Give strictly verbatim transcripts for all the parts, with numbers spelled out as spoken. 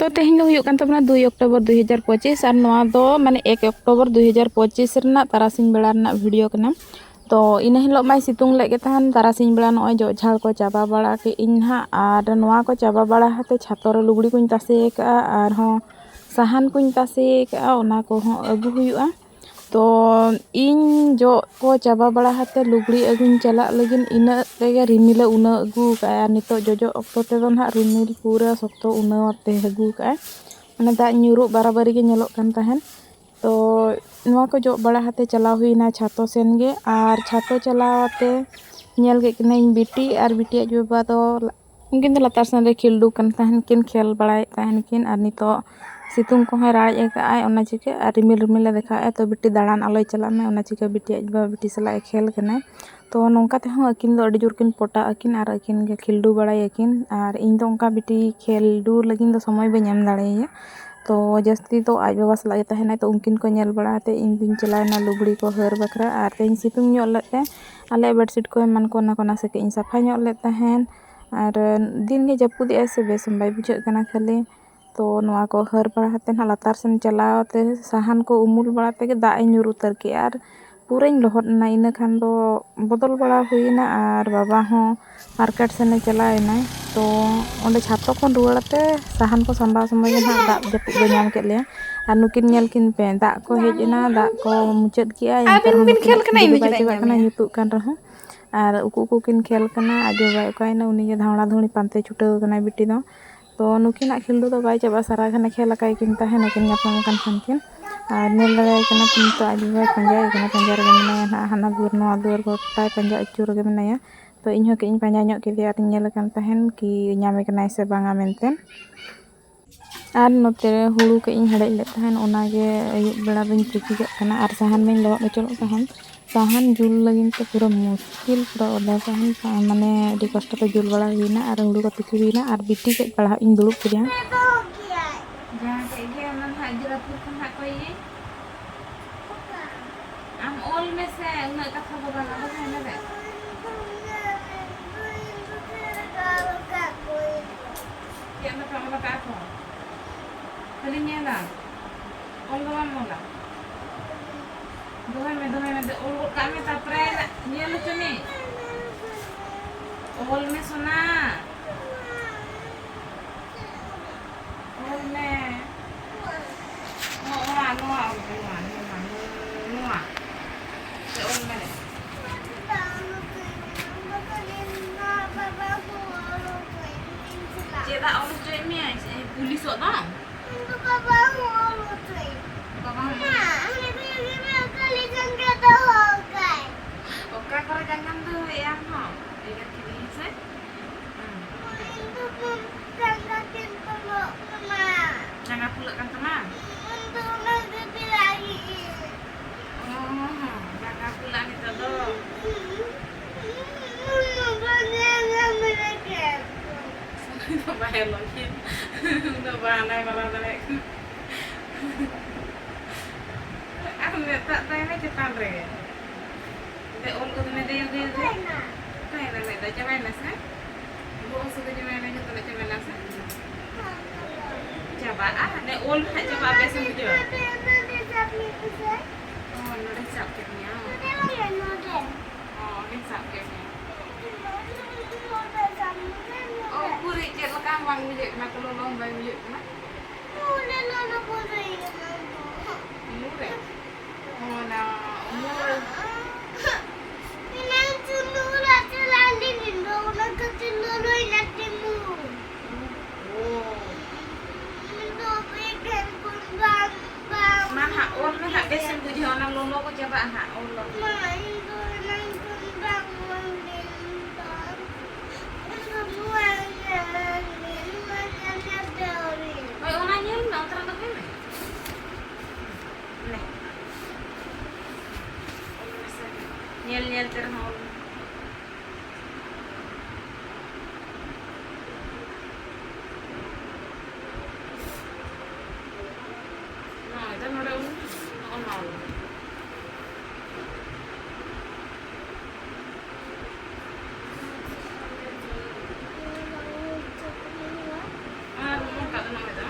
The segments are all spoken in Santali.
ᱛᱚ ᱛᱮᱦᱮᱧ ᱫᱚ ᱦᱩᱭᱩᱜ ᱠᱟᱱ ᱛᱟᱵᱚᱱᱟ ᱫᱩᱭ ᱚᱠᱴᱳᱵᱚᱨ ᱫᱩᱭ ᱦᱟᱡᱟᱨ ᱯᱚᱸᱪᱤᱥ, ᱟᱨ ᱱᱚᱣᱟ ᱫᱚ ᱢᱟᱱᱮ ᱮᱠ ᱚᱠᱴᱳᱵᱚᱨ ᱫᱩᱭ ᱦᱟᱡᱟᱨ ᱯᱚᱸᱪᱤᱥ ᱨᱮᱱᱟᱜ ᱛᱟᱨᱟᱥᱤᱧ ᱵᱮᱲᱟ ᱨᱮᱱᱟᱜ ᱵᱷᱤᱰᱤᱭᱳ ᱠᱟᱱᱟ᱾ ᱛᱚ ᱤᱱᱟᱹ ᱦᱤᱞᱳᱜ ᱢᱟᱭ ᱥᱤᱛᱩᱝ ᱞᱮᱫ ᱜᱮ ᱛᱟᱦᱮᱱ, ᱛᱟᱨᱟᱥᱤᱧ ᱵᱮᱲᱟ ᱱᱚᱜᱼᱚᱭ ᱡᱚᱜ ᱡᱷᱟᱲ ᱠᱚ ᱪᱟᱵᱟ ᱵᱟᱲᱟ ᱠᱮᱫ ᱟᱹᱧ ᱱᱟᱦᱟᱜ, ᱟᱨ ᱱᱚᱣᱟ ᱠᱚ ᱪᱟᱵᱟ ᱵᱟᱲᱟ ᱠᱟᱛᱮ ᱪᱷᱟᱛᱚ ᱨᱮ ᱞᱩᱜᱽᱲᱤ ᱠᱚᱧ ᱛᱟᱥᱮ ᱟᱠᱟᱫᱼᱟ, ᱟᱨᱦᱚᱸ ᱥᱟᱦᱟᱱ ᱠᱚᱧ ᱛᱟᱥᱮ ᱟᱠᱟᱫᱼᱟ, ᱚᱱᱟ ᱠᱚᱦᱚᱸ ᱟᱹᱜᱩ ᱦᱩᱭᱩᱜᱼᱟ᱾ ᱛᱚ ᱤᱧ ᱡᱚᱜ ᱠᱚ ᱪᱟᱵᱟ ᱵᱟᱲᱟ ᱠᱟᱛᱮ ᱞᱩᱜᱽᱲᱤ ᱟᱹᱜᱩᱧ ᱪᱟᱞᱟᱜ ᱞᱟᱹᱜᱤᱫ, ᱤᱱᱟᱹᱜ ᱨᱮᱜᱮ ᱨᱤᱢᱤᱞᱮ ᱩᱱᱟᱹᱣ ᱟᱹᱜᱩ ᱟᱠᱟᱫᱼᱟ᱾ ᱟᱨ ᱱᱤᱛᱚᱜ ᱡᱚᱡᱚ ᱚᱠᱛᱚ ᱛᱮᱫᱚ ᱱᱟᱦᱟᱜ ᱨᱤᱢᱤᱞ ᱯᱩᱨᱟᱹ ᱥᱚᱠᱛᱚ ᱩᱱᱟᱹᱣ ᱟᱛᱮ ᱟᱹᱜᱩ ᱟᱠᱟᱫᱼᱟᱭ, ᱢᱟᱱᱮ ᱫᱟᱜ ᱧᱩᱨᱩᱜ ᱵᱟᱨᱟᱵᱟᱹᱨᱤ ᱜᱮ ᱧᱮᱞᱚᱜ ᱠᱟᱱ ᱛᱟᱦᱮᱱ᱾ ᱛᱚ ᱱᱚᱣᱟ ᱠᱚ ᱡᱚᱜ ᱵᱟᱲᱟ ᱠᱟᱛᱮ ᱪᱟᱞᱟᱣ ᱦᱩᱭᱱᱟ ᱪᱷᱟᱛᱚ ᱥᱮᱱ ᱜᱮ, ᱟᱨ ᱪᱷᱟᱛᱚ ᱪᱟᱞᱟᱣ ᱠᱟᱛᱮ ᱧᱮᱞ ᱠᱮᱫ ᱠᱤᱱᱟᱹᱧ ᱵᱤᱴᱤ ᱟᱨ ᱵᱤᱴᱤ ᱟᱡ ᱵᱟᱵᱟ ᱫᱚ, ᱩᱱᱠᱤᱱ ᱫᱚ ᱞᱟᱛᱟᱨ ᱥᱮᱱ ᱨᱮ ᱠᱷᱤᱞᱰᱩ ᱠᱟᱱ ᱛᱟᱦᱮᱱ ᱠᱤᱱ, ᱠᱷᱮᱞ ᱵᱟᱲᱟᱭᱮᱫ ᱛᱟᱦᱮᱱ ᱠᱤᱱ, ᱟᱨ ᱱᱤᱛᱚᱜ ᱥᱤᱛᱩᱝ ᱠᱚᱦᱚᱸᱭ ᱨᱟᱲᱮᱡ ᱟᱠᱟᱫᱼᱟᱭ, ᱚᱱᱟ ᱪᱤᱠᱟᱹ ᱟᱨ ᱨᱤᱢᱤᱞ ᱨᱤᱢᱤᱞᱮ ᱫᱮᱠᱷᱟᱣᱮᱫᱼᱟ᱾ ᱛᱚ ᱵᱤᱴᱤ ᱫᱟᱬᱟᱱ ᱟᱞᱚᱭ ᱪᱟᱞᱟᱜ ᱢᱮ, ᱚᱱᱟ ᱪᱤᱠᱟᱹ ᱵᱤᱴᱤ ᱟᱡ ᱵᱟᱵᱟ ᱵᱤᱴᱤ ᱥᱟᱞᱟᱜ ᱮ ᱠᱷᱮᱞ ᱠᱟᱱᱟᱭ᱾ ᱛᱚ ᱱᱚᱝᱠᱟ ᱛᱮᱦᱚᱸ ᱟᱹᱠᱤᱱ ᱫᱚ ᱟᱹᱰᱤ ᱡᱳᱨ ᱠᱤᱱ ᱯᱚᱴᱟᱜ ᱟᱹᱠᱤᱱ ᱟᱨ ᱟᱹᱠᱤᱱ ᱜᱮ ᱠᱷᱤᱞᱰᱩ ᱵᱟᱲᱟᱭᱟᱠᱤᱱ, ᱟᱨ ᱤᱧ ᱫᱚ ᱚᱱᱠᱟ ᱵᱤᱴᱤ ᱠᱷᱮᱞᱰᱩ ᱞᱟᱹᱜᱤᱫ ᱫᱚ ᱥᱚᱢᱚᱭ ᱵᱟᱹᱧ ᱮᱢ ᱫᱟᱲᱮᱭᱟᱭᱟ᱾ ᱛᱚ ᱡᱟᱹᱥᱛᱤ ᱫᱚ ᱟᱡ ᱵᱟᱵᱟ ᱥᱟᱞᱟᱜ ᱜᱮ ᱛᱟᱦᱮᱱᱟᱭ, ᱛᱚ ᱩᱱᱠᱤᱱ ᱠᱚ ᱧᱮᱞ ᱵᱟᱲᱟ ᱠᱟᱛᱮ ᱤᱧ ᱫᱩᱧ ᱪᱟᱞᱟᱣᱮᱱᱟ ᱞᱩᱜᱽᱲᱤ ᱠᱚ ᱦᱟᱹᱨ ᱵᱟᱠᱷᱨᱟ, ᱟᱨ ᱛᱮᱦᱮᱧ ᱥᱤᱛᱩᱝ ᱧᱚᱜ ᱞᱮᱫ ᱛᱮ ᱟᱞᱮᱭᱟᱜ ᱵᱮᱰᱥᱤᱴ ᱠᱚ ᱮᱢᱟᱱ ᱠᱚ ᱚᱱᱟ ᱠᱚ ᱱᱟᱥᱮ ᱠᱟᱹᱡ ᱤᱧ ᱥᱟᱯᱷᱟ ᱧᱚᱜ ᱞᱮᱫ ᱛᱟᱦᱮᱸᱫ᱾ ᱟᱨ ᱫᱤᱱ ᱜᱮ ᱡᱟᱹᱯᱩᱫᱮᱜᱼᱟᱭ ᱥᱮ, ᱵᱮᱥ ᱵᱟᱭ ᱵᱩᱡᱷᱟᱹᱜ ᱠᱟᱱᱟ ᱠᱷᱟᱹᱞᱤ᱾ ᱛᱚ ᱱᱚᱣᱟ ᱠᱚ ᱦᱟᱹᱨ ᱵᱟᱲᱟ ᱠᱟᱛᱮ ᱱᱟᱦᱟᱜ ᱞᱟᱛᱟᱨ ᱥᱮᱱ ᱪᱟᱞᱟᱣ ᱛᱮ ᱥᱟᱦᱟᱱ ᱠᱚ ᱩᱢᱩᱞ ᱵᱟᱲᱟ ᱛᱮᱜᱮ ᱫᱟᱜ ᱮ ᱧᱩᱨ ᱩᱛᱟᱹᱨ ᱠᱮᱜᱼᱟ, ᱟᱨ ᱯᱩᱨᱟᱹᱧ ᱞᱚᱦᱚᱫ ᱮᱱᱟ᱾ ᱤᱱᱟᱹ ᱠᱷᱟᱱ ᱫᱚ ᱵᱚᱫᱚᱞ ᱵᱟᱲᱟ ᱦᱩᱭᱮᱱᱟ, ᱟᱨ ᱵᱟᱵᱟ ᱦᱚᱸ ᱢᱟᱨᱠᱮᱴ ᱥᱮᱱᱮ ᱪᱟᱞᱟᱣ ᱮᱱᱟᱭ᱾ ᱛᱚ ᱚᱸᱰᱮ ᱪᱷᱟᱛᱚ ᱠᱷᱚᱱ ᱨᱩᱣᱟᱹᱲ ᱠᱟᱛᱮ ᱥᱟᱦᱟᱱ ᱠᱚ ᱥᱟᱢᱵᱟᱣ ᱥᱚᱢᱚᱭ ᱜᱮ ᱱᱟᱦᱟᱜ ᱫᱟᱜ ᱡᱟᱹᱯᱩᱫ ᱫᱚ ᱧᱟᱢ ᱠᱮᱫ ᱞᱮᱭᱟ᱾ ᱟᱨ ᱱᱩᱠᱤᱱ ᱧᱮᱞ ᱠᱤᱱ ᱯᱮ, ᱫᱟᱜ ᱠᱚ ᱦᱮᱡ ᱮᱱᱟ, ᱫᱟᱜ ᱠᱚ ᱢᱩᱪᱟᱹᱫ ᱠᱮᱜᱼᱟ, ᱮᱱᱛᱮ ᱟᱹᱵᱤᱱ ᱨᱮᱦᱚᱸ ᱵᱤᱱ ᱱᱩᱠᱤᱱ ᱠᱷᱮᱞ ᱠᱟᱱᱟ, ᱤᱧ ᱫᱚ ᱵᱟᱭ ᱪᱮᱫᱟᱜ ᱪᱟᱵᱟᱜ ᱤᱧ ᱠᱟᱱᱟ, ᱧᱟᱢᱮᱭᱟ? ᱧᱩᱛᱩᱜ ᱠᱟᱱ ᱨᱮᱦᱚᱸ᱾ ᱟᱨ ᱩᱠᱩ ᱩᱠᱩ ᱠᱤᱱ ᱠᱷᱮᱞ ᱠᱟᱱᱟ᱾ ᱟᱡ ᱵᱟᱵᱟᱭ ᱚᱠᱟᱭᱮᱱᱟ, ᱩᱱᱤᱜᱮ ᱫᱷᱟᱣᱲᱟ ᱫᱷᱩᱲᱤ ᱯᱟᱱᱛᱮ ᱪᱷᱩᱴᱟᱹᱣ ᱟᱠᱟᱱᱟᱭ ᱵᱤᱴᱤ ᱫᱚ᱾ ᱛᱚ ᱱᱩᱠᱤᱱᱟᱜ ᱠᱷᱮᱞᱰᱩ ᱫᱚ ᱵᱟᱭ ᱪᱟᱵᱟᱜᱼᱟ, ᱥᱟᱨᱟ ᱜᱷᱟᱱᱮ ᱠᱷᱮᱞ ᱟᱠᱟᱭ ᱠᱤᱱ ᱛᱟᱦᱮᱱᱟ, ᱠᱤᱱ ᱧᱟᱯᱟᱢ ᱟᱠᱟᱱ ᱠᱷᱟᱱ ᱠᱤᱱ᱾ ᱟᱨ ᱧᱮᱞ ᱫᱟᱲᱮᱭᱟᱭ ᱠᱟᱱᱟ ᱯᱮ ᱱᱤᱛᱚᱜ ᱟᱡ ᱵᱟᱵᱟᱭ ᱯᱟᱸᱡᱟᱭᱮ ᱠᱟᱱᱟ, ᱯᱟᱸᱡᱟ ᱨᱮᱜᱮ ᱢᱮᱱᱟᱭᱟ ᱱᱟᱦᱟᱜ, ᱦᱟᱱᱟ ᱫᱩᱣᱟᱹᱨ ᱱᱚᱣᱟ ᱫᱩᱣᱟᱹᱨ ᱜᱚᱴᱟᱭ ᱯᱟᱸᱡᱟ ᱟᱹᱪᱩᱨ ᱨᱮᱜᱮ ᱢᱮᱱᱟᱭᱟ᱾ ᱛᱚ ᱤᱧᱦᱚᱸ ᱠᱟᱹᱡ ᱤᱧ ᱯᱟᱸᱡᱟ ᱧᱚᱜ ᱠᱮᱫᱮᱭᱟ ᱟᱨᱤᱧ ᱧᱮᱞᱮ ᱠᱟᱱ ᱛᱟᱦᱮᱱ ᱠᱤ ᱧᱟᱢᱮ ᱠᱟᱱᱟᱭ ᱥᱮ ᱵᱟᱝᱟ ᱢᱮᱱᱛᱮ᱾ ᱟᱨ ᱱᱚᱛᱮ ᱨᱮ ᱦᱩᱲᱩ ᱠᱟᱹᱡ ᱤᱧ ᱦᱮᱰᱮᱡ ᱞᱮᱫ ᱛᱟᱦᱮᱱ, ᱚᱱᱟᱜᱮ ᱟᱹᱭᱩᱵ ᱵᱮᱲᱟ ᱫᱚᱧ ᱛᱤᱠᱤ ᱠᱟᱜ ᱠᱟᱱᱟ᱾ ᱟᱨ ᱥᱟᱦᱟᱱ ᱢᱟᱧ ᱞᱚᱦᱚᱫ ᱦᱚᱪᱚ ᱞᱮᱫ ᱛᱟᱦᱮᱱ, ᱥᱟᱦᱟᱱ ᱡᱩᱞ ᱞᱟᱹᱜᱤᱫ ᱛᱮ ᱯᱩᱨᱟᱹ ᱢᱩᱥᱠᱤᱞ, ᱯᱩᱨᱟᱹ ᱚᱫᱟ ᱥᱟᱦᱟᱱ ᱥᱟ-, ᱢᱟᱱᱮ ᱟᱹᱰᱤ ᱠᱚᱥᱴᱚ ᱛᱮ ᱡᱩᱞ ᱵᱟᱲᱟ ᱦᱩᱭᱱᱟ᱾ ᱟᱨ ᱦᱩᱲᱩ ᱠᱚ ᱛᱤᱠᱤ ᱦᱩᱭᱱᱟ, ᱟᱨ ᱵᱤᱴᱤ ᱠᱟᱹᱡ ᱯᱟᱲᱦᱟᱜ ᱤᱧ ᱫᱩᱲᱩᱵ ᱠᱮᱫᱮᱭᱟ᱾ ᱡᱟᱦᱟᱸ ᱴᱷᱮᱡ ᱜᱮ ᱚᱱᱟ ᱱᱟᱦᱟᱜ ᱡᱤᱨᱟᱹᱯᱩᱨ ᱠᱷᱚᱱ ᱱᱟᱦᱟᱜ ᱠᱚ ᱤᱭᱟᱹ᱾ ᱟᱢ ᱚᱞ ᱢᱮᱥᱮ, ᱩᱱᱟᱹᱜ ᱠᱟᱛᱷᱟ ᱫᱚ ᱵᱟᱝ, ᱟᱫᱚ ᱦᱮᱸ ᱞᱟᱹᱭ ᱢᱮ᱾ ᱪᱮᱫ ᱞᱮᱠᱟ ᱚᱞ ᱟᱠᱟᱫ ᱠᱚ? ᱠᱷᱟᱹᱞᱤ ᱧᱮᱞᱟ, ᱚᱞ ᱫᱚ ᱵᱟᱢ ᱚᱞᱟ᱾ ᱫᱚᱦᱚᱭ ᱢᱮ, ᱫᱚᱦᱚᱭ ᱢᱮ, ᱫᱮ, ᱚᱞ ᱜᱚᱫ ᱠᱟᱜ ᱢᱮ, ᱛᱟᱨᱯᱚᱨᱮ ᱧᱮᱞ ᱦᱚᱪᱚ ᱢᱮ᱾ ᱚᱞ ᱢᱮ ᱥᱳᱱᱟ, ᱚᱞ ᱢᱮ᱾ ᱱᱚᱣᱟ, ᱱᱚᱣᱟ ᱚᱞ ᱢᱮ, ᱱᱚᱣᱟ, ᱱᱚᱣᱟ, ᱱᱚᱣᱟ, ᱱᱚᱣᱟ᱾ ᱥᱮ ᱚᱞ ᱢᱮ᱾ ᱪᱮᱫᱟᱜ ᱚᱞ ᱦᱚᱪᱚᱭᱮᱫ ᱢᱮᱭᱟ? ᱯᱩᱞᱤᱥᱚᱜ ᱫᱚ? ᱤᱧ ᱫᱚ ᱵᱟᱵᱟ ᱦᱚᱸ ᱚᱞ ᱦᱚᱪᱚᱭ᱾ ᱵᱟᱵᱟ ᱦᱚᱸ? ᱢᱟ, ᱩᱱᱤ ᱫᱚ ᱤᱧ ᱨᱮ ᱠᱷᱟᱹᱞᱤ ᱡᱟᱸᱜᱟ ᱫᱚᱦᱚ ᱠᱟᱭ᱾ ᱚᱠᱟ ᱠᱚᱨᱮ ᱡᱟᱸᱜᱟᱢ ᱫᱚᱦᱚᱭᱮᱫᱼᱟ ᱟᱢ ᱦᱚᱸ? ᱮᱜᱮᱨ ᱠᱤᱫᱤᱧ ᱥᱮ? ᱦᱩᱸ᱾ ᱤᱧ ᱫᱚ ᱡᱟᱸᱜᱟ ᱛᱤᱧ ᱯᱷᱩᱞᱟᱹᱜ ᱠᱟᱱᱟ᱾ ᱡᱟᱸᱜᱟ ᱯᱷᱩᱞᱟᱹᱜ ᱠᱟᱱ ᱛᱟᱢᱟ? ᱤᱧ ᱫᱚ ᱚᱱᱟ ᱜᱮ ᱵᱮᱲᱟᱭᱤᱧ᱾ ᱚ, ᱡᱟᱸᱜᱟ ᱯᱷᱩᱞᱟᱹᱜ ᱱᱤᱛᱚᱜ ᱫᱚ᱾ ᱩᱱᱤ ᱫᱚ ᱵᱟᱭ ᱞᱟᱹᱜᱤᱫ᱾ ᱩᱱᱤ ᱫᱚ ᱵᱟᱦᱟᱱᱟᱭ ᱢᱟᱨᱟᱣ ᱫᱟᱲᱮᱭᱟᱜ ᱠᱟᱱᱟ᱾ ᱟᱨ ᱢᱮᱫ ᱫᱟᱜ ᱛᱟᱭ ᱢᱮ ᱪᱮᱛᱟᱱ ᱨᱮ᱾ ᱫᱮ, ᱚᱞ ᱜᱚᱫ ᱢᱮ, ᱫᱮ, ᱫᱮ, ᱫᱮ᱾ ᱚᱠᱟᱭᱮᱱᱟ ᱢᱮᱫ ᱫᱟᱜ? ᱪᱟᱵᱟᱭᱮᱱᱟ ᱥᱮ? ᱵᱚᱦᱚᱜ ᱦᱟᱹᱥᱩ ᱠᱚ ᱪᱟᱵᱟᱭᱮᱱᱟ, ᱡᱚᱛᱚᱱᱟᱜ ᱪᱟᱵᱟᱭᱮᱱᱟ ᱥᱮ? ᱪᱟᱵᱟᱜᱼᱟ, ᱦᱟᱱᱮ ᱚᱞ ᱢᱮ ᱦᱟᱸᱜ, ᱪᱟᱵᱟᱜᱼᱟ, ᱵᱮᱥ ᱮᱢ ᱵᱩᱡᱷᱟᱹᱣᱟ᱾ ᱚ, ᱱᱚᱰᱮ ᱥᱟᱵ ᱠᱮᱫ ᱢᱮᱭᱟ᱾ ᱚ, ᱚᱸᱰᱮᱧ ᱥᱟᱵ ᱠᱮᱫ ᱢᱮᱭᱟ᱾ ᱚ, ᱩᱠᱩᱨᱤᱡ ᱪᱮᱫ ᱞᱮᱠᱟ ᱵᱟᱝ ᱵᱩᱡᱷᱟᱹᱜ ᱠᱟᱱᱟ, ᱠᱳᱱᱳ ᱞᱚᱝ ᱵᱟᱭ ᱵᱩᱡᱷᱟᱹᱜ ᱠᱟᱱᱟ᱾ ᱩᱢᱩᱞ ᱨᱮ? ᱚᱱᱟ ᱩᱢᱩᱞ ᱨᱮ᱾ ᱮᱱᱟᱝ ᱪᱩᱱᱩ ᱚᱲᱟᱜ ᱪᱟᱞᱟᱜ ᱞᱟᱹᱜᱤᱫ ᱫᱚ, ᱚᱱᱟ ᱠᱷᱟᱹᱛᱤᱨ ᱞᱚᱞᱚᱭᱮᱱᱟ ᱛᱤᱧ ᱢᱩ᱾ ᱚ᱾ ᱤᱧ ᱫᱚ ᱮᱠᱷᱮᱱ ᱠᱷᱚᱱ ᱵᱟᱝ, ᱵᱟᱝ ᱚᱱᱟ ᱦᱟᱸᱜ ᱚᱞ ᱢᱮ ᱦᱟᱸᱜ, ᱵᱮᱥᱮᱢ ᱵᱩᱡᱷᱟᱹᱣᱟ, ᱚᱱᱟ ᱞᱚᱞᱚ ᱠᱚ ᱪᱟᱵᱟᱜᱼᱟ ᱦᱟᱸᱜ, ᱚᱞ ᱞᱚᱞᱚ᱾ ᱢᱟ, ᱤᱧ ᱫᱚ ᱮᱱᱟᱝ ᱠᱷᱚᱱ ᱵᱟᱝ ᱚᱞ ᱞᱤᱧ ᱫᱚ᱾ ᱤᱧ ᱫᱚ ᱱᱚᱣᱟ ᱧᱮᱞ, ᱱᱚᱣᱟ ᱧᱮᱞ ᱧᱮᱞ ᱛᱮ ᱚᱞᱤᱧ᱾ ᱦᱳᱭ, ᱚᱱᱟ ᱧᱮᱞ ᱢᱮ, ᱚᱱᱛᱮ ᱨᱮ ᱫᱚᱦᱚᱭ ᱢᱮ᱾ ᱧᱮᱞ ᱧᱮᱞ ᱛᱮ ᱨᱮᱦᱚᱸ ᱚᱞ ᱢᱮ᱾ ᱱᱚᱜᱼᱚᱭ ᱫᱚ ᱱᱚᱰᱮ ᱚᱞ ᱢᱮ᱾ ᱱᱚᱜᱼᱚ ᱱᱚᱣᱟ ᱚᱞ ᱢᱮ᱾ ᱟᱨ ᱱᱚᱝᱠᱟ ᱫᱚ ᱱᱚᱜᱼᱚᱭ ᱫᱚ᱾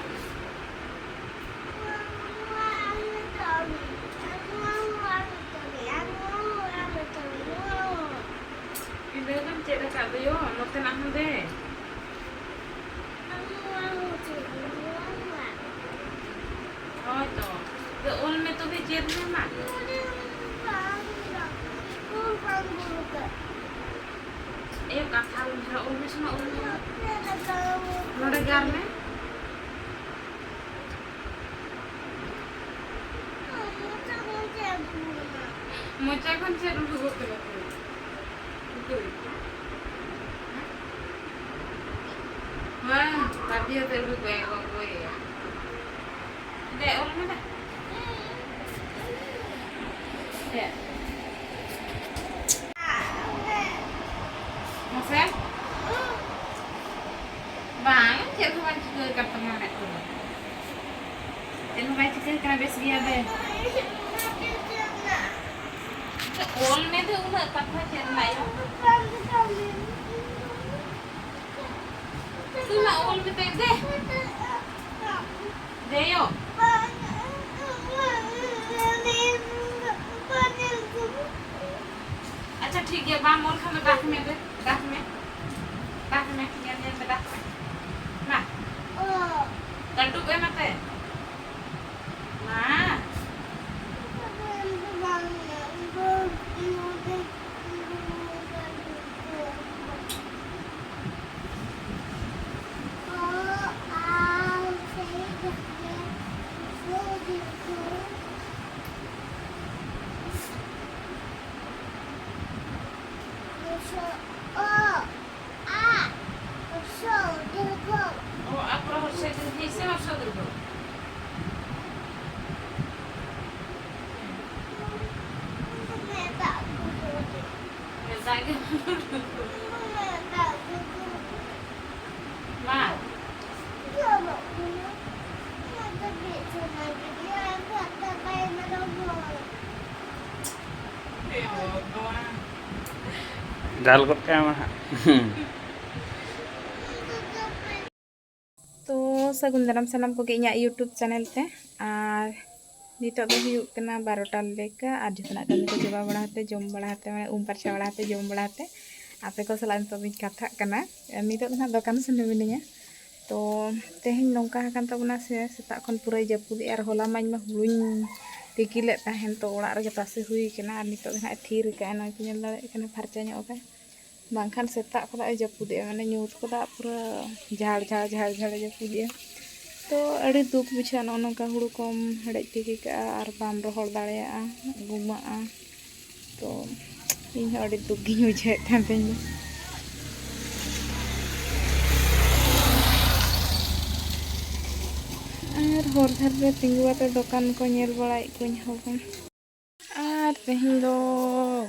ᱮᱭᱳ, ᱠᱟᱛᱷᱟ ᱟᱞᱚᱢ ᱡᱷᱟᱲᱟ, ᱩᱨᱢᱤ ᱥᱚᱢᱚᱭ ᱩᱨᱢᱤ ᱱᱚᱰᱮ ᱜᱟᱨ ᱢᱮ᱾ ᱢᱚᱪᱟ ᱠᱷᱚᱱ ᱪᱮᱫ ᱩᱰᱩᱠᱚᱜ ᱠᱟᱱᱟ? ᱩᱫᱩᱜ᱾ ᱦᱮᱸ, ᱵᱟᱹᱵᱤ ᱟᱛᱮ ᱩᱰᱩᱠ ᱵᱟᱭ ᱜᱚᱜᱚᱭᱮᱭᱟ᱾ ᱫᱮ, ᱚᱞ ᱢᱮ ᱫᱮ᱾ ᱫᱮ᱾ ᱢᱟᱥᱮ᱾ ᱵᱟᱝ, ᱪᱮᱫ ᱦᱚᱸ ᱵᱟᱝ ᱪᱤᱠᱟᱹ ᱟᱠᱟᱱ ᱛᱟᱢᱟ ᱢᱮᱫ ᱠᱚᱫᱚ᱾ ᱪᱮᱫ ᱦᱚᱸ ᱵᱟᱭ ᱪᱤᱠᱟᱹ ᱟᱠᱟᱱᱟ, ᱵᱮᱥ ᱜᱮᱭᱟ ᱵᱮ᱾ ᱚᱞ ᱢᱮ ᱫᱮ, ᱩᱱᱟᱹᱜ ᱠᱟᱛᱷᱟ ᱪᱮᱫ ᱨᱮᱱᱟᱜ ᱭᱟ? ᱤᱧ ᱢᱟ ᱚᱞ ᱢᱮᱛᱟᱹᱧ ᱫᱮ᱾ ᱫᱮᱭᱚ᱾ ᱟᱪᱪᱷᱟ, ᱴᱷᱤᱠ ᱜᱮᱭᱟ, ᱵᱟᱢ ᱚᱞ ᱠᱷᱟᱱ ᱫᱚ ᱰᱟᱠ ᱢᱮ ᱫᱮ, ᱰᱟᱠ ᱢᱮ, ᱰᱟᱠ ᱢᱮ, ᱧᱮᱞ ᱧᱮᱞ ᱛᱮ ᱰᱟᱠ ᱢᱮ᱾ ᱢᱟ᱾ ᱠᱟᱹᱴᱩᱵ ᱮᱢ ᱟᱛᱮ᱾ ᱢᱟ᱾ ᱚ, ᱟᱯᱨᱚ ᱦᱚᱨᱥᱮ ᱫᱤᱨᱜᱷᱚ ᱥᱮ ᱦᱚᱨᱥᱚ ᱫᱤᱨᱜᱷᱚ? ᱫᱟᱜ ᱜᱮ ᱵᱟᱝ ᱩᱰᱩᱠᱚᱜ ᱠᱟᱱᱟ᱾ ᱢᱟ᱾ ᱫᱟᱞ ᱜᱚᱫ ᱠᱟᱭ ᱢᱟ ᱦᱟᱸᱜ᱾ ᱛᱚ, ᱥᱟᱹᱜᱩᱱ ᱫᱟᱨᱟᱢ ᱥᱟᱱᱟᱢ ᱠᱚᱜᱮ ᱤᱧᱟᱹᱜ YouTube ᱪᱮᱱᱮᱞ ᱛᱮ᱾ ᱟᱨ ᱱᱤᱛᱚᱜ ᱫᱚ ᱦᱩᱭᱩᱜ ᱠᱟᱱᱟ ᱵᱟᱨᱚᱴᱟ ᱞᱮᱠᱟ, ᱟᱨ ᱡᱚᱛᱚᱱᱟᱜ ᱠᱟᱹᱢᱤ ᱠᱚ ᱪᱟᱵᱟ ᱵᱟᱲᱟ ᱠᱟᱛᱮ, ᱡᱚᱢ ᱵᱟᱲᱟ ᱠᱟᱛᱮ, ᱢᱟᱱᱮ ᱩᱢ ᱯᱟᱨᱪᱟ ᱵᱟᱲᱟ ᱠᱟᱛᱮ, ᱡᱚᱢ ᱵᱟᱲᱟ ᱠᱟᱛᱮ ᱟᱯᱮ ᱠᱚ ᱥᱟᱞᱟᱜ ᱱᱤᱛᱚᱜ ᱫᱚᱧ ᱠᱟᱛᱷᱟᱜ ᱠᱟᱱᱟ᱾ ᱱᱤᱛᱚᱜ ᱫᱚ ᱱᱟᱦᱟᱜ ᱫᱚᱠᱟᱱ ᱥᱮᱱ ᱨᱮ ᱢᱤᱱᱟᱹᱧᱟ᱾ ᱛᱚ, ᱛᱮᱦᱮᱧ ᱱᱚᱝᱠᱟ ᱟᱠᱟᱱ ᱛᱟᱵᱚᱱᱟ ᱥᱮ, ᱥᱮᱛᱟᱜ ᱠᱷᱚᱱ ᱯᱩᱨᱟᱹᱭ ᱡᱟᱹᱯᱩᱫᱮᱜᱼᱟ, ᱟᱨ ᱦᱚᱞᱟ ᱢᱟᱧ ᱢᱟ ᱦᱩᱲᱩᱧ ᱛᱤᱠᱤ ᱞᱮᱫ ᱛᱟᱦᱮᱱ, ᱛᱚ ᱚᱲᱟᱜ ᱨᱮᱜᱮ ᱛᱟᱥᱮ ᱦᱩᱭ ᱠᱟᱱᱟ᱾ ᱟᱨ ᱱᱤᱛᱚᱜ ᱫᱚ ᱱᱟᱦᱟᱜ ᱮ ᱛᱷᱤᱨ ᱠᱟᱜᱼᱟ, ᱱᱚᱜᱼᱚᱭ ᱯᱮ ᱧᱮᱞ ᱫᱟᱲᱮᱭᱟᱜ ᱠᱟᱱᱟ, ᱯᱷᱟᱨᱪᱟ ᱧᱚᱜ ᱠᱟᱜᱼᱟᱭ᱾ ᱵᱟᱝᱠᱷᱟᱱ ᱥᱮᱛᱟᱜ ᱠᱷᱚᱱᱟᱜ ᱮ ᱡᱟᱹᱯᱩᱫᱮᱜᱼᱟ, ᱢᱟᱱᱮ ᱧᱩᱛ ᱠᱚ ᱫᱟᱜ ᱯᱩᱨᱟᱹ ᱡᱷᱟᱲ ᱡᱷᱟᱲ ᱡᱷᱟᱲ ᱡᱷᱟᱲ ᱮ ᱡᱟᱹᱯᱩᱫᱮᱜᱼᱟ᱾ ᱛᱚ ᱟᱹᱰᱤ ᱫᱩᱠ ᱵᱩᱡᱷᱟᱹᱜᱼᱟ ᱱᱚᱜᱼᱚ ᱱᱚᱝᱠᱟ ᱦᱩᱲᱩ ᱠᱚᱢ ᱦᱮᱲᱦᱮᱫ ᱛᱤᱠᱤ ᱠᱟᱜᱼᱟ ᱟᱨ ᱵᱟᱢ ᱨᱚᱦᱚᱲ ᱫᱟᱲᱮᱭᱟᱜᱼᱟ, ᱜᱩᱢᱟᱜᱼᱟ᱾ ᱛᱚ ᱤᱧ ᱦᱚᱸ ᱟᱹᱰᱤ ᱫᱩᱠ ᱜᱤᱧ ᱵᱩᱡᱷᱟᱹᱣᱮᱫ ᱛᱟᱦᱮᱱ ᱛᱮᱦᱮᱧ ᱫᱚ᱾ ᱟᱨ ᱦᱚᱨ ᱫᱷᱟᱨᱮ ᱨᱮ ᱛᱤᱸᱜᱩ ᱠᱟᱛᱮ ᱫᱚᱠᱟᱱ ᱠᱚ ᱧᱮᱞ ᱵᱟᱲᱟᱭᱮᱫ ᱠᱚᱣᱟᱧ ᱦᱚᱲ ᱠᱚ᱾ ᱟᱨ ᱛᱮᱦᱮᱧ ᱫᱚ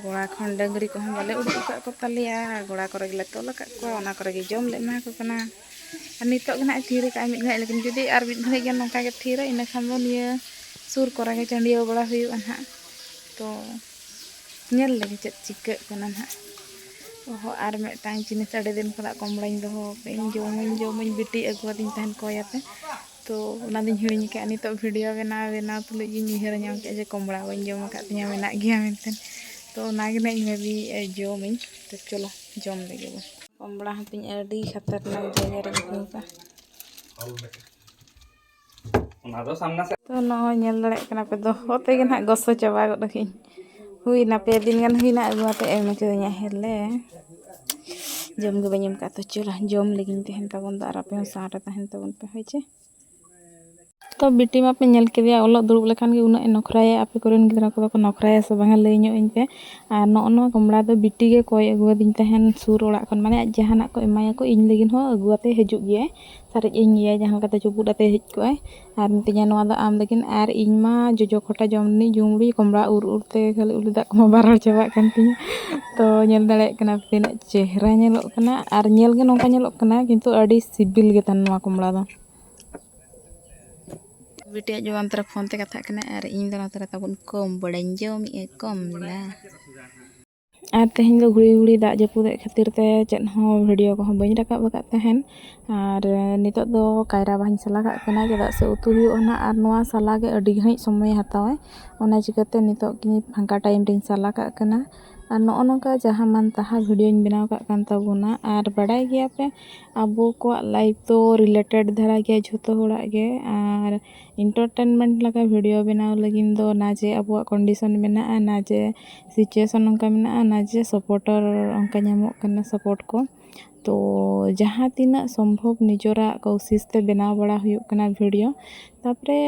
ᱜᱚᱲᱟ ᱠᱷᱚᱱ ᱰᱟᱹᱝᱨᱤ ᱠᱚᱦᱚᱸ ᱵᱟᱞᱮ ᱩᱰᱩᱠ ᱟᱠᱟᱫ ᱠᱚ ᱛᱟᱞᱮᱭᱟ, ᱜᱚᱲᱟ ᱠᱚᱨᱮ ᱜᱮᱞᱮ ᱛᱚᱞ ᱟᱠᱟᱫ ᱠᱚᱣᱟ, ᱚᱱᱟ ᱠᱚᱨᱮ ᱜᱮ ᱡᱚᱢ ᱞᱮ ᱮᱢᱟ ᱠᱚ ᱠᱟᱱᱟ᱾ ᱟᱨ ᱱᱤᱛᱚᱜ ᱜᱮ ᱱᱟᱦᱟᱜ ᱮ ᱛᱷᱤᱨ ᱟᱠᱟᱫᱼᱟ ᱢᱤᱫ ᱜᱷᱟᱹᱲᱤᱡ, ᱞᱮᱠᱤᱱ ᱡᱩᱫᱤ ᱟᱨ ᱢᱤᱫ ᱜᱷᱟᱹᱲᱤᱡ ᱜᱟᱱ ᱱᱚᱝᱠᱟ ᱜᱮ ᱛᱷᱤᱨᱟ, ᱤᱱᱟᱹ ᱠᱷᱟᱱ ᱫᱚ ᱱᱤᱭᱟᱹ ᱥᱩᱨ ᱠᱚᱨᱮ ᱜᱮ ᱪᱟᱹᱰᱤᱭᱟᱹᱣ ᱵᱟᱲᱟ ᱦᱩᱭᱩᱜᱼᱟ ᱱᱟᱦᱟᱜ᱾ ᱛᱚ ᱧᱮᱞ ᱞᱮᱜᱮ ᱪᱮᱫ ᱪᱤᱠᱟᱹᱜ ᱠᱟᱱᱟ ᱱᱟᱦᱟᱜ᱾ ᱚᱦᱚ, ᱟᱨ ᱢᱤᱫᱴᱟᱝ ᱡᱤᱱᱤᱥ ᱟᱹᱰᱤ ᱫᱤᱱ ᱠᱷᱚᱱᱟᱜ ᱠᱚᱢᱲᱟᱧ ᱫᱚᱦᱚ ᱟᱠᱟᱫ, ᱤᱧ ᱡᱚᱢᱟᱹᱧ ᱡᱚᱢᱟᱹᱧ ᱵᱤᱴᱤ ᱟᱹᱜᱩᱣᱟᱫᱤᱧ ᱛᱟᱦᱮᱱ ᱠᱚᱭᱟᱛᱮ, ᱛᱚ ᱚᱱᱟ ᱫᱚᱧ ᱦᱤᱲᱤᱧ ᱟᱠᱟᱫᱼᱟ᱾ ᱱᱤᱛᱚᱜ ᱵᱷᱤᱰᱤᱭᱳ ᱵᱮᱱᱟᱣ ᱵᱮᱱᱟᱣ ᱛᱩᱞᱩᱡ ᱜᱤᱧ ᱩᱭᱦᱟᱹᱨ ᱧᱟᱢ ᱠᱮᱫᱼᱟ ᱡᱮ ᱠᱚᱢᱲᱟ ᱵᱟᱹᱧ ᱡᱚᱢ ᱟᱠᱟᱫ ᱛᱤᱧᱟᱹ, ᱢᱮᱱᱟᱜ ᱜᱮᱭᱟ ᱢᱮᱱᱛᱮ᱾ ᱛᱚ ᱚᱱᱟ ᱜᱮ ᱱᱟᱜ ᱤᱧ ᱵᱷᱟᱹᱵᱤᱭᱮᱫᱼᱟ ᱡᱚᱢᱟᱹᱧ᱾ ᱛᱚ ᱪᱚᱞᱚ ᱡᱚᱢ ᱞᱮᱜᱮ ᱵᱚᱱ᱾ ᱠᱚᱢᱲᱟ ᱦᱚᱸᱛᱤᱧ ᱟᱹᱰᱤ ᱠᱷᱟᱛᱟᱨᱱᱟᱠ ᱡᱟᱭᱜᱟ ᱨᱮ ᱟᱹᱜᱩ ᱟᱠᱟᱫ᱾ ᱚᱱᱟ ᱫᱚ ᱥᱟᱢᱱᱟ ᱥᱮᱫ᱾ ᱛᱚ ᱱᱚᱜᱼᱚᱭ ᱧᱮᱞ ᱫᱟᱲᱮᱭᱟᱜ ᱠᱟᱱᱟ ᱯᱮ, ᱫᱚᱦᱚ ᱛᱮᱜᱮ ᱱᱟᱦᱟᱜ ᱜᱚᱥᱚ ᱪᱟᱵᱟ ᱜᱚᱫ ᱟᱹᱠᱤᱱ᱾ ᱦᱩᱭᱱᱟ, ᱯᱮ ᱫᱤᱱ ᱜᱟᱱ ᱦᱩᱭᱱᱟ ᱟᱹᱜᱩ ᱟᱛᱮ ᱮᱢ ᱠᱟᱹᱫᱤᱧᱟ᱾ ᱦᱮᱞᱮ, ᱡᱚᱢ ᱜᱮ ᱵᱟᱹᱧ ᱮᱢ ᱠᱟᱜ᱾ ᱛᱚ ᱪᱚᱞᱚ ᱡᱚᱢ ᱞᱟᱹᱜᱤᱧ ᱛᱟᱦᱮᱱ ᱛᱟᱵᱚᱱ ᱫᱚ, ᱟᱨ ᱟᱯᱮ ᱦᱚᱸ ᱥᱟᱶ ᱨᱮ ᱛᱟᱦᱮᱱ ᱛᱟᱵᱚᱱ ᱯᱮ, ᱦᱳᱭ ᱪᱮ? ᱛᱚ ᱵᱤᱴᱤ ᱢᱟᱯᱮ ᱧᱮᱞ ᱠᱮᱫᱮᱭᱟ, ᱚᱞᱚᱜ ᱫᱩᱲᱩᱵ ᱞᱮᱠᱷᱟᱱ ᱜᱮ ᱩᱱᱟᱹᱜ ᱮ ᱱᱚᱠᱷᱨᱟᱭᱟ᱾ ᱟᱯᱮ ᱠᱚᱨᱮᱱ ᱜᱤᱫᱽᱨᱟᱹ ᱠᱚᱫᱚ ᱠᱚ ᱱᱚᱠᱷᱨᱟᱭᱟ ᱥᱮ ᱵᱟᱝᱟ, ᱞᱟᱹᱭ ᱧᱚᱜ ᱟᱹᱧ ᱯᱮ᱾ ᱟᱨ ᱱᱚᱜᱼᱚ ᱱᱚᱣᱟ ᱠᱚᱢᱲᱟ ᱫᱚ ᱵᱤᱴᱤ ᱜᱮ ᱠᱚᱭ ᱟᱹᱜᱩᱣᱟᱫᱤᱧ ᱛᱟᱦᱮᱱ ᱥᱩᱨ ᱚᱲᱟᱜ ᱠᱷᱚᱱ, ᱢᱟᱱᱮ ᱟᱡ ᱡᱟᱦᱟᱱᱟᱜ ᱠᱚ ᱮᱢᱟᱭᱟᱠᱚ ᱤᱧ ᱞᱟᱹᱜᱤᱫ ᱦᱚᱸ ᱟᱹᱜᱩᱣᱟᱛᱮ ᱦᱤᱡᱩᱜ ᱜᱮᱭᱟᱭ᱾ ᱥᱟᱨᱮᱡ ᱟᱹᱧ ᱜᱮᱭᱟᱭ, ᱡᱟᱦᱟᱸ ᱞᱮᱠᱟᱛᱮ ᱪᱩᱯᱩᱫ ᱟᱛᱮ ᱦᱮᱡ ᱠᱚᱜᱼᱟᱭ᱾ ᱟᱨ ᱢᱤᱛᱟᱹᱧᱟ, "ᱱᱚᱣᱟ ᱫᱚ ᱟᱢ ᱞᱟᱹᱜᱤᱫ", ᱟᱨ ᱤᱧ ᱢᱟ ᱡᱚᱡᱚ ᱠᱷᱚᱴᱟ ᱡᱚᱢ ᱨᱤᱱᱤᱡ ᱡᱩᱢᱲᱤ, ᱠᱚᱢᱲᱟ ᱩᱨ ᱩᱨ ᱛᱮ ᱠᱷᱟᱹᱞᱤ ᱩᱞᱤ ᱫᱟᱜ ᱠᱚᱢᱟ ᱵᱟᱨᱟᱲ ᱪᱟᱵᱟᱜ ᱠᱟᱱ ᱛᱤᱧᱟᱹ᱾ ᱛᱚ ᱧᱮᱞ ᱫᱟᱲᱮᱭᱟᱜ ᱠᱟᱱᱟ ᱯᱮ ᱛᱤᱱᱟᱹᱜ ᱪᱮᱦᱨᱟ ᱧᱮᱞᱚᱜ ᱠᱟᱱᱟ, ᱟᱨ ᱧᱮᱞ ᱜᱮ ᱱᱚᱝᱠᱟ ᱧᱮᱞᱚᱜ ᱠᱟᱱᱟ, ᱠᱤᱱᱛᱩ ᱟᱹᱰᱤ ᱥᱤᱵᱤᱞ ᱜᱮ ᱛᱟᱦᱮᱱ ᱱᱚᱣᱟ ᱠᱚᱢᱲᱟ ᱫᱚ᱾ ᱵᱤᱴᱤ ᱟᱡ ᱵᱟᱵᱟ ᱚᱱᱛᱮ ᱨᱮ ᱯᱷᱳᱱ ᱛᱮ ᱠᱟᱛᱷᱟᱜ ᱠᱟᱱᱟᱭ ᱟᱨ ᱤᱧ ᱫᱚ ᱱᱚᱛᱮ ᱨᱮ ᱛᱟᱵᱚᱱ ᱠᱚᱢᱲᱟᱧ ᱡᱚᱢᱮᱜᱼᱟ, ᱠᱚᱢᱲᱟ᱾ ᱟᱨ ᱛᱮᱦᱮᱧ ᱫᱚ ᱜᱷᱩᱲᱤ ᱜᱷᱩᱲᱤ ᱫᱟᱜ ᱡᱟᱹᱯᱩᱫ ᱮᱫ ᱠᱷᱟᱹᱛᱤᱨ ᱛᱮ ᱪᱮᱫ ᱦᱚᱸ ᱵᱷᱤᱰᱤᱭᱳ ᱠᱚᱦᱚᱸ ᱵᱟᱹᱧ ᱨᱟᱠᱟᱵ ᱟᱠᱟᱫ ᱛᱟᱦᱮᱱ᱾ ᱟᱨ ᱱᱤᱛᱚᱜ ᱫᱚ ᱠᱟᱭᱨᱟ ᱵᱟᱦᱟᱧ ᱥᱟᱞᱟ ᱠᱟᱜ ᱠᱟᱱᱟ, ᱪᱮᱫᱟᱜ ᱥᱮ ᱩᱛᱩ ᱦᱩᱭᱩᱜᱼᱟ ᱱᱟᱦᱟᱜ, ᱟᱨ ᱱᱚᱣᱟ ᱥᱟᱞᱟ ᱜᱮ ᱟᱹᱰᱤ ᱜᱷᱟᱹᱲᱤᱡ ᱥᱚᱢᱚᱭᱮ ᱦᱟᱛᱟᱣᱟᱭ᱾ ᱚᱱᱟ ᱪᱤᱠᱟᱹᱛᱮ ᱱᱤᱛᱚᱜ ᱜᱮ ᱯᱷᱟᱸᱠᱟ ᱴᱟᱭᱤᱢ ᱨᱤᱧ ᱥᱟᱞᱟ ᱠᱟᱜ ᱠᱟᱱᱟ᱾ ᱟᱨ ᱱᱚᱜᱼᱚ ᱱᱚᱝᱠᱟ ᱡᱟᱦᱟᱸ ᱢᱟᱱ ᱛᱟᱦᱟᱸ ᱵᱷᱤᱰᱤᱭᱳᱧ ᱵᱮᱱᱟᱣ ᱠᱟᱜ ᱠᱟᱱ ᱛᱟᱵᱚᱱᱟ᱾ ᱟᱨ ᱵᱟᱰᱟᱭ ᱜᱮᱭᱟ ᱯᱮ, ᱟᱵᱚ ᱠᱚᱣᱟᱜ ᱞᱟᱭᱤᱯᱷ ᱫᱚ ᱨᱤᱞᱮᱴᱮᱰ ᱫᱷᱟᱨᱟ ᱜᱮᱭᱟ ᱡᱷᱚᱛᱚ ᱦᱚᱲᱟᱜ ᱜᱮ᱾ ᱟᱨ ᱮᱱᱴᱟᱨᱴᱮᱱᱢᱮᱱᱴ ᱞᱮᱠᱟ ᱵᱷᱤᱰᱤᱭᱳ ᱵᱮᱱᱟᱣ ᱞᱟᱹᱜᱤᱫ ᱫᱚ ᱱᱟ ᱡᱮ ᱟᱵᱚᱣᱟᱜ ᱠᱚᱱᱰᱤᱥᱚᱱ ᱢᱮᱱᱟᱜᱼᱟ, ᱱᱟ ᱡᱮ ᱥᱤᱪᱩᱭᱮᱥᱚᱱ ᱚᱱᱠᱟ ᱢᱮᱱᱟᱜᱼᱟ, ᱱᱟ ᱡᱮ ᱥᱟᱯᱳᱨᱴᱟᱨ ᱚᱱᱠᱟ ᱧᱟᱢᱚᱜ ᱠᱟᱱᱟ ᱥᱟᱯᱳᱨᱴ ᱠᱚ᱾ ᱛᱚ ᱡᱟᱦᱟᱸ ᱛᱤᱱᱟᱹᱜ ᱥᱚᱢᱵᱷᱚᱵ ᱱᱤᱡᱮᱨᱟᱜ ᱠᱳᱥᱤᱥ ᱛᱮ ᱵᱮᱱᱟᱣ ᱵᱟᱲᱟ ᱦᱩᱭᱩᱜ ᱠᱟᱱᱟ ᱵᱷᱤᱰᱤᱭᱳ᱾ ᱛᱟᱯᱚᱨᱮ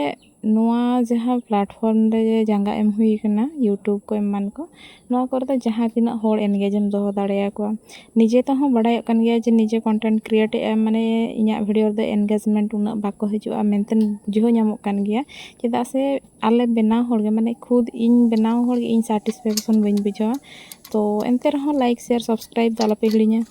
ᱱᱚᱣᱟ ᱡᱟᱦᱟᱸ ᱯᱞᱟᱴᱯᱷᱚᱨᱢ ᱨᱮ ᱡᱟᱸᱜᱟ ᱮᱢ ᱦᱩᱭ ᱠᱟᱱᱟ, YouTube ᱠᱚ ᱮᱢᱟᱱ ᱠᱚ, ᱱᱚᱣᱟ ᱠᱚᱨᱮ ᱫᱚ ᱡᱟᱦᱟᱸ ᱛᱤᱱᱟᱹᱜ ᱦᱚᱲ ᱮᱱᱜᱮᱡ ᱮᱢ ᱫᱚᱦᱚ ᱫᱟᱲᱮᱭᱟᱠᱚᱣᱟ᱾ ᱱᱤᱡᱮ ᱛᱮᱦᱚᱸ ᱵᱟᱲᱟᱭᱚᱜ ᱠᱟᱱ ᱜᱮᱭᱟ ᱡᱮ ᱱᱤᱡᱮ ᱠᱚᱱᱴᱮᱱᱴ ᱠᱨᱤᱭᱮᱴ ᱮᱫᱼᱟ, ᱢᱟᱱᱮ ᱤᱧᱟᱹᱜ ᱵᱷᱤᱰᱤᱭᱳ ᱨᱮᱫᱚ ᱮᱱᱜᱮᱡᱽᱢᱮᱱᱴ ᱩᱱᱟᱹᱜ ᱵᱟᱠᱚ ᱦᱤᱡᱩᱜᱼᱟ ᱢᱮᱱᱛᱮ ᱵᱩᱡᱷᱟᱹᱣ ᱧᱟᱢᱚᱜ ᱠᱟᱱ ᱜᱮᱭᱟ᱾ ᱪᱮᱫᱟᱜ ᱥᱮ ᱟᱞᱮ ᱵᱮᱱᱟᱣ ᱦᱚᱲ ᱜᱮ, ᱢᱟᱱᱮ ᱠᱷᱩᱫ ᱤᱧ ᱵᱮᱱᱟᱣ ᱦᱚᱲ ᱜᱮ ᱤᱧ ᱥᱟᱴᱤᱥᱯᱷᱮᱠᱥᱚᱱ ᱵᱟᱹᱧ ᱵᱩᱡᱷᱟᱹᱣᱟ᱾ ᱛᱚ ᱮᱱᱛᱮ ᱨᱮᱦᱚᱸ ᱞᱟᱭᱤᱠ, ᱥᱮᱭᱟᱨ, ᱥᱟᱵᱥᱠᱨᱟᱭᱤᱵ ᱫᱚ ᱟᱞᱚᱯᱮ ᱦᱤᱲᱤᱧᱟ᱾